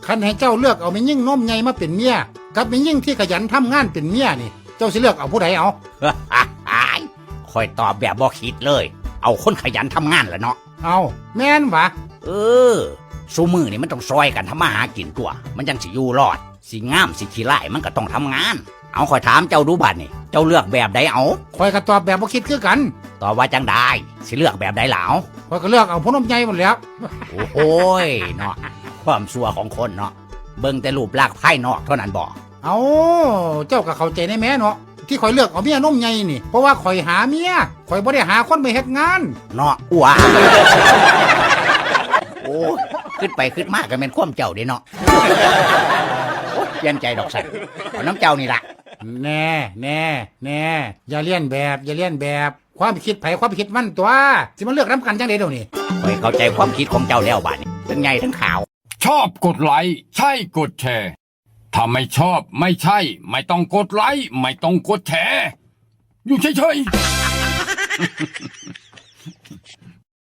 ຄັນໃຫ້ເຈົ້າເລືອກເອົາແມ່ຍິງນົມໃຫຍ່ມາເປັນເມຍ ກັບແມ່ຍິງທີ່ຂະຫຍັນທຳງານເປັນເມຍນີ້ ເຈົ້າຊິເລືອກເອົາຜູ້ໃດເອົາ? ຂ້ອຍຕອບແບບບໍ່ຄິດເລີຍ ເອົາຄົນຂະຫຍັນທຳງານລະເນາະ. ເອົ້າ ແມ່ນຫວາ? ເອີ ຊຸມື້ນີ້ມັນຕ້ອງຊ່ອຍກັນທຳມາຫາກິນຕົວະ ມັນຈັ່ງຊິຢູ່ລອດ. ຊິງາມຊິຂີ້ຮ້າຍມັນກໍຕ້ອງທຳງານ. ເອົາ ຂ້ອຍຖາມເຈົ້າດູບາດນີ້ ເຈົ້າເລືອກແບບໃດເອົາ? ຂ້ອຍກໍຕອບແບບບໍ່ຄິດຄືກັນ. ຕອບວ່າຈັ່ງໃດ? ຊິເລືອກແບບໃດລະເອົາ? ຂ້ອຍກໍເລືອກເອົາຜູ້ນົມໃຫຍ່ພຸ້ນແຫຼ້ວ. ໂອ້ຍເນາະ ຄວາມຊົ່ວຂອງຄົນເນາະ ເບິ່ງແຕ່ຮູບລັກພາຍນອກເທົ່ານັ້ນບໍ? ເອົ້າ ເຈົ້າກໍເຂົ້າໃຈແດ່ແມ້ເນາະ ທີ່ຂ້ອຍເລືອກເອົາເມຍນົມໃຫຍ່ນີ້ ເພາະວ່າຂ້ອຍຫາເມຍ ຂ້ອຍບໍ່ໄດ້ຫາຄົນມາເຮັດງານເນາະ. ໂອ້ຍ ຄິດໄປຄິດມາກໍແມ່ນຄວາມເຈົ້າເດ້ເນາະ. ໂອ້ຍ ປ່ຽນໃຈດອກຊັ້ນ ເອົານຳເຈົ້ານີ້ລະ. ແນ່ ແນ່ ແນ່ ຢ່າລຽນແບບ ຢ່າລຽນແບບ ຄວາມຄິດໃຜຄວາມຄິດມັນຕົວະ ຊິມາເລືອກນຳກັນຈັ່ງໃດດຽວນີ້? ຂ້ອຍເຂົ້າໃຈຄວາມຄິດຂອງເຈົ້າແລ້ວບາດນີ້ ທັງໃຫຍ່ທັງຂາວ. ชอบกดไลค์ ใช่กดแชร์ ถ้าไม่ชอบ ไม่ใช่ ไม่ต้องกดไลค์ ไม่ต้องกดแชร์ อยู่เฉยๆ